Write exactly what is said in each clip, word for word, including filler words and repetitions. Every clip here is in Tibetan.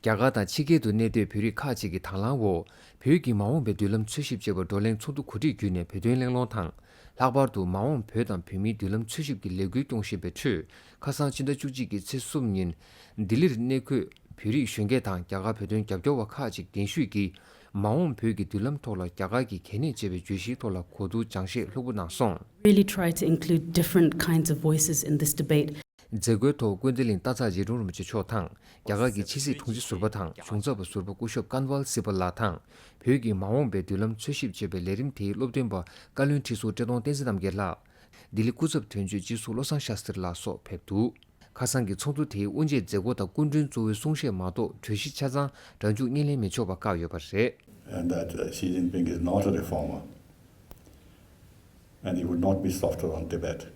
རྒྱ་གར་དང་ཕྱི་རྒྱལ་དུ་གནས་སྡོད་བོད་རིགས་ཁག་ཅིག་གི་དང་བླངས་འོག་བོད་ཀྱི་མ་འོངས་པའི་མདུན་ལམ་འཚོལ་ཞིབ་ཅེས་པ་བགྲོ་གླེང་ཚོགས་འདུ་གོ་སྒྲིག་བརྒྱུད་ནས་བོད་དོན་གླེང་སློང་དང་། ལྷག་པར་དུ་མ་འོངས་བོད་དང་བོད་མིའི་མདུན་ལམ་འཚོལ་ཞིབ་ཀྱི་ལས་འགུལ་སྐྱོང་བཞིན་པའི་ཁྲོད། ཁ་སང་ཕྱི་ཟླ་བཅུ་གཅིག་གི་ཚེས་གསུམ་ཉིན། ལྡི་ལིར་གནས་འཁོད་བོད་རིགས་གཞོན་སྐྱེས་དང་རྒྱ་གར་བོད་དོན་རྒྱབ་སྐྱོར་བ་ཁག་ཅིག་གདན་ཞུས་ཀྱིས། མ་འོངས་བོད་ཀྱི་མདུན་ལམ་ཐོག་ལ་རྒྱ་གར་གྱི་གལ་གནད་ཅེས་པའི་བརྗོད་གཞིའི་ཐོག་ལ་གོ་བསྡུར་སྦྱང་བཤད་ལྷུག་པོ་གནང་སོང་། Really try to include different kinds of voices in this debate. མཛད་སྒོའི་ཐོག་ཀུན་བདེ་གླིང་སྟག་ཚང་རྗེ་དྲུང་རིན་པོ་ཆེ་མཆོག་དང་རྒྱ་གར་གྱི་ཕྱི་སྲིད་དྲུང་ཆེ་ཟུར་པ་དང་གཞུང་ཚབ་པ་ཟུར་པ་སྐུ་ཞབས་ཀན་ཝལ་སི་པལ་ལགས་དང་། བོད་ཀྱི་མ་འོངས་པའི་མདུན་ལམ་འཚོལ་ཞིབ་ཅེས་པའི་ལས་རིམ་དེའི་སློབ་སྟོན་པ་བཀའ་བློན་ཁྲི་ཟུར་བཀྲས་མཐོང་བསྟན་འཛིན་རྣམ་རྒྱལ་ལགས། ལྡི་ལི་སྐུ་ཚབ་དོན་གཅོད་སྤྱི་ཟུར་བློ་བཟང་ཤཱསྟྲི་ལགས་སོགས་ཕེབས་འདུག་ཁ་སང་གི་ཚོགས་འདུ་དེའི་དབུ་འབྱེད་མཛད་སྒོ་དང་སྐུ་མགྲོན་གཙོ་བོའི་གསུང་བཤད་མ་གཏོགས་གྲོས་གཞི་ཆ་ཚང་སྒྲ་འཇུག་བརྙན་ལེན་མི་ཆོག་པ་བཀག་ཡོད་པ་རེད། And that uh, Xi Jinping is not a reformer and he would not be softer on Tibet.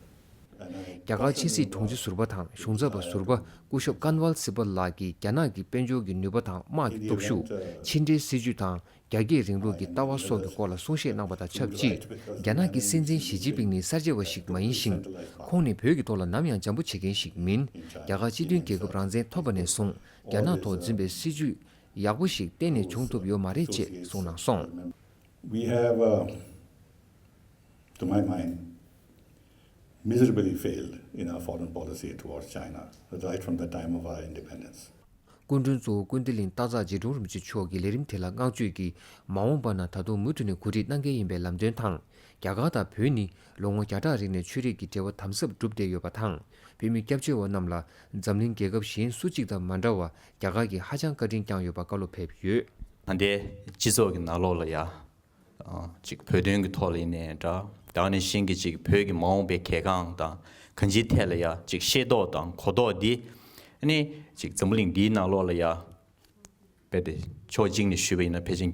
And I རྒྱ་གར་ཕྱི་སྲིད་དྲུང་ཆེ་ཟུར་པ་དང་གཞུང་ཚབ་པ་ཟུར་པ་སྐུ་ཞབས་ཀན་ཝལ་སི་པལ་ལགས་ཀྱིས་རྒྱ་ནག་གི་དཔལ་འབྱོར་གྱི་ནུས་པ་དང་དམག་གི་སྟོབས་ཤུགས། ཕྱི་འབྲེལ་སྲིད་ཇུས་དང་། རྒྱ་སྐྱེད་རིང་ལུགས་ཀྱི་ལྟ་བ་སོགས་ཀྱི་སྐོར་ལ་གསུང་བཤད་གནང་བ་དང་ཆབས་ཅིག་རྒྱ་ནག་གི་སྲིད་འཛིན་ཞི་ཅིན་ཕིང་ནི་གསར་བརྗེ་བ་ཞིག་མ་ཡིན་ཞིང་། ཁོང་ནི་བོད་ཀྱི་ཐོག་ལ་ནམ་ཡང་འཇམ་པོ་བྱེད་མཁན་ཞིག་མིན། རྒྱ་གར་སྤྱི་མཐུན་རྒྱལ་ཁབ་རང་བཙན་ཐོབ་པ་ནས་བཟུང་རྒྱ་ནག་ཐོག་འཛིན་པའི་སྲིད་ཇུས་ཡག་པོ་ཞིག་གཏན་ནས་བྱུང་ཐུབ་ཡོད་མ་རེད་ཅེས་གསུངས་གནང་སོང་། We have, uh, to my mind, miserably failed in our foreign policy towards China right from the time of our independence. སྐུ་མགྲོན་གཙོ་བོ་ཀུན་བདེ་གླིང་སྟག་ཚང་རྗེ་དྲུང་རིན་པོ་ཆེ་མཆོག་གིས་ལས་རིམ་དེ་ལ་བསྔགས་བརྗོད་ཀྱིས་མ་འོངས་པ་ན་ད་དུང་མུ་མཐུད་ནས་གོ་སྒྲིག་གནང་གལ་ཡིན་པའི་ལམ་སྟོན་དང་། རྒྱ་གར་དང་བོད་ནི་ལོ་ངོ་བརྒྱ་ཕྲག་རིང་ནས་ཆོས་རིག་གི་འབྲེལ་བ་དམ་ཟབ་གྲུབ་བསྡད་ཡོད་པ་དང་། བོད་མི་སྐྱབས་བཅོལ་བ་རྣམས་ལ་འཛམ་གླིང་རྒྱལ་ཁབ་གཞན་སུ་གཅིག་དང་མ་འདྲ་བར་རྒྱ་གར་གྱིས་ཧ་ཅང་བཀའ་དྲིན་བསྐྱངས་ཡོད་པར་བཀའ་སློབ་ཕེབས་ཡོད། ད་ལྟའི་སྤྱི་ཚོགས་ཀྱི་ནང་ལོགས་ལ་ཡ། ཅིག་བོད་དོན་གྱི་ཐོག་ལ་ཡིན་ནའི་འདྲ། ད་ག་ནང་བཞིན་གྱི་ཅིག་བོད་ཀྱི་མ་འོངས་པའི་གལ་འགངས་དང་གང་ཅིའི་ཐད་ལ་ཡ་ཅིག་ཤེས་རྟོགས་དང་གོ་རྟོགས་འདི། ཨ་ནི་ཅིག་འཛམ་བུ་གླིང་འདིའི་ནང་ལོགས་ལ་ཡ། རྦད་དེ་ཕྱོགས་གཅིག་ནས་ཞུས་པ་ཡིན་ན་ཕལ་ཆེར་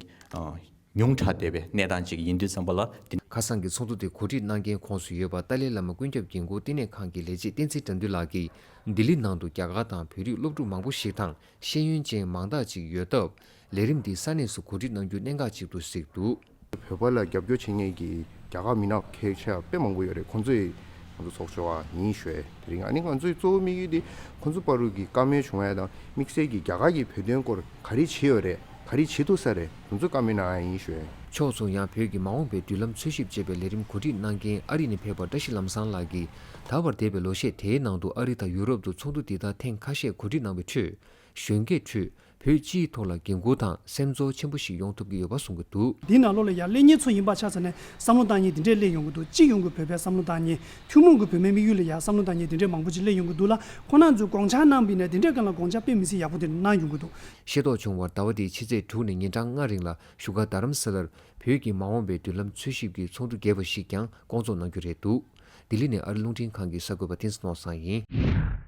ཉུང་དྲགས་བསྡད་པའི་གནས་སྟངས་ཅིག་ཡིན་དུས་ཙམ་པ་ལ་འདི། ཁ་སང་གི་ཚོགས་འདུ་དེ་གོ་སྒྲིག་གནང་མཁན་ཁོངས་སུ་ཡོད་པ་ཏཱ་ལའི་བླ་མ་ཀུན་ཁྱབ་འགན་འཁུར་བསྟི་གནས་ཁང་གི་ལས་བྱེད་བསྟན་འཛིན་དགྲ་འདུལ་ལགས་ཀྱིས་ལྡི་ལི་ནང་དུ་རྒྱ་གར་དང་བོད་རིགས་སློབ་ཕྲུག་མང་པོ་ཞིག་དང་། ཤེས་ཡོན་ཅན་མང་དག་ཅིག་ཡོད་སྟབས། ལས་རིམ་འདི་ས་གནས་སུ་གོ་སྒྲིག་གནང་རྒྱུ་གནད་འགག་ཅིག་ཏུ་གཟིགས་འདུག་བོད་པ་ལ་རྒྱབ་སྐྱོར་བྱེད་མཁན་གྱི་རྒྱ་གར་མི་སྣ་གལ་ཆེ་བ་དཔེ་མང་པོ་ཡོད་རེད། ཁོང་ཚོས་ང་ཚོ་ཚོགས་ཞུགས་པ་ཡིན་ཞུས་དེ་རིང་། ཨ་ནི་ང་ཚོའི་གཙོ་བོ་དམིགས་ཡུལ་དེ་ཁོང་ཚོ་བར་དུ་གི་བཀའ་མོལ་བྱུང་ཡ་དང་དམིགས་བསལ་གྱི་རྒྱ་གར་གྱི་བོད་དོན་སྐོར་ག་རེ་བྱེད་ཡོད་རེད། ག་རེ་བྱེད་ཐུབ་ས་རེད། དེ་ཚོ་བཀའ་མོལ་གནང་ཡ་ཡིན་ཞུས། ཕྱོགས་མཚུངས་ཡང་བོད་ཀྱི་མ་འོངས་པའི་མདུན་ལམ་འཚོལ་ཞིབ་ཅེས་པའི་ལས་རིམ་གོ་སྒྲིག་གནང་མཁན་ཨ་རི་ནས་ཕེབས་པ་བཀྲ་ཤིས་ལམ་བཟང་ལགས་ཀྱིས་ད་བར་འདས་པའི་ལོ་ཤས་དེའི་ནང་དུ་ཨ་རི་དང་ཡུ་རོབ་ཏུ་ཚོགས་འདུ་འདི་ལྟར་ཐེངས་ཁ་ཤས་གོ་སྒྲིག་གནང་བའི་ཁྲོད། གཞོན་སྐྱེས་ཁྲོད་བོད་སྤྱིའི་ཐོག་ལ་འགན་འཁུར་དང་སེམས་ཚོར་ཆེན་པོ་ཞིག་ཡོང་ཐུབ་ཀྱི་ཡོད་པ་གསུང་གི་འདུག་འདིའི་ནང་ལོགས་ལ་ཡང་སླེབས་མཁན་ཚོ་ཡིན་པ་ཆ་བཞག་ནས་བསམ་བློ་བཏང་མཁན་འདི་འདྲས་སླེབས་ཡོང་གི་འདུག་སྤྱི་ཡོངས་ཀྱི་བོད་པའི་བསམ་བློ་བཏང་མཁན་ཐུན་མོང་གི་བོད་མིའི་དམིགས་ཡུལ་ལ་ཡང་བསམ་བློ་བཏང་མཁན་འདི་འདྲས་མང་པོ་ཅིག་སླེབས་ཡོང་གི་འདུག་ལ། ཁོང་རྣམ་ཚོས་དགོངས་འཆར་གནང་བ་ཡིན་ན་འདི་འདྲས་སྒང་ལ་དགོངས་འཆར་དཔེ་མི་སྲིད་ཡག་པོ་དེ་གནང་ཡོང་གི་འདུག་ཤེས་རྟོགས་བྱུང་བར་ཟླ་བ་འདིའི་ཕྱི་ཚེས་དྲུག་ནས་ཉིན་གྲངས་ལྔ་རིང་ལ་བཞུགས་སྒར་རྡ་རམ་ས་ལར་བོད་ཀྱི་མ་འོངས་པའི་མདུན་ལམ་འཚོལ་ཞིབ་ཀྱི་ཚོགས་འདུ་རྒྱས་པ་ཞིག་ཀྱང་སྐོང་ཚོགས་གནང་རྒྱུ་རེད་འདུག་ལྡི་ལི་ནས་ཨ་རི་རླུང་འཕྲིན་ཁང་གི་གསར་འགོད་པ་བསྟན་འཛིན་ནོར་བཟང་ཡིན།